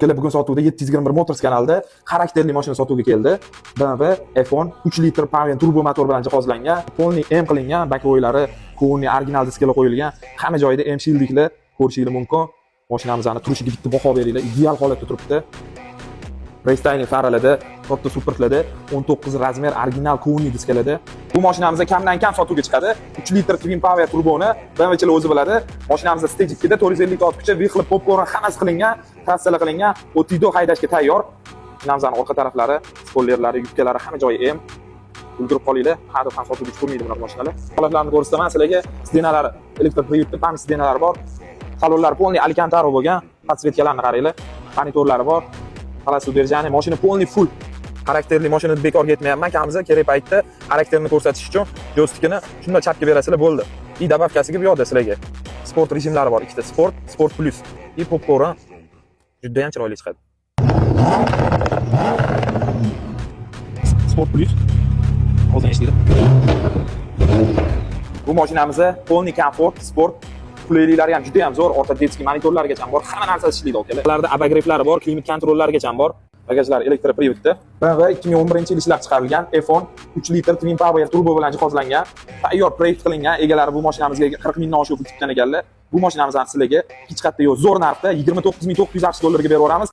Kelib, bugun sotuvda 721 Motors kanalida xarakterli mashina sotuvga keldi. BMW F10 3 litr Power turbo motor bilan jihozlangan, полный M qilingan, боковой lari полный original diskalar qo'yilgan, hamma joyida M шильдик lar ko'rishingiz mumkin. Mashinamizni turishiga bitta baho beringlar, ideal holatda turibdi. Рестайлинг faralarda, katta suportlarda, 19 размер original kovniy diskalarda. Bu mashinamizda kamdan kam sotuvga chiqadi. 3 litr Twin Power turboni BMWchilar o'zi biladi. Mashinamizda Stage 2 da 450 ta ot kuchi, выхлоп, popkorn hammasi qilingan, trassalar qilingan, OTDO haydashga tayyor. Mashinamizning orqa taraflari, spoilerlari, yubkalari, hamma joyi M. Ulgurib qolinglar, hadeb ham sotuvga chiqmaydi bunaqa mashinalar. Holatlarni ko'rsataman sizlarga. Сиденья lari электропривод da, память сиденья lari bor. Salonlar полный Alcantara bo'lgan, подсветка larni qaranglar. Monitorlari bor. Полоса удержания, mashina полный full. Xarakterli mashina deb bekorga aytmayapman, kamza kerak paytda xarakterini ko'rsatish uchun joystikini shunday chapga berasizlar, bo'ldi. И добавка siga bu yoqda sizlarga sport rejimlari bor, ikkita sport, sport plus и popkorn juda ham chiroyli chiqadi. Sport plus hozir ishlaydi. Bu mashinamizni полный komfort, sport qulayliklari ham juda ham zo'r. Orqa детский monitorlargacha bor, hamma narsasi ishlaydi, akalar. Ularda обогрев lari bor, климат контроль largacha bor. Bagajlar электропривод da. BMW 2011 yil ishlab chiqarilgan F10 3 litr Twin Power turbo bilan jihozlangan. Tayyor proyekt qilingan. Egalari bu mashinamizga 40 mingdan oshiq tikkan ekanlar. Bu mashinamizni sizlarga hech qayerda yo'q zo'r narxda 29 900 AQSh dollariga berib yuboramiz.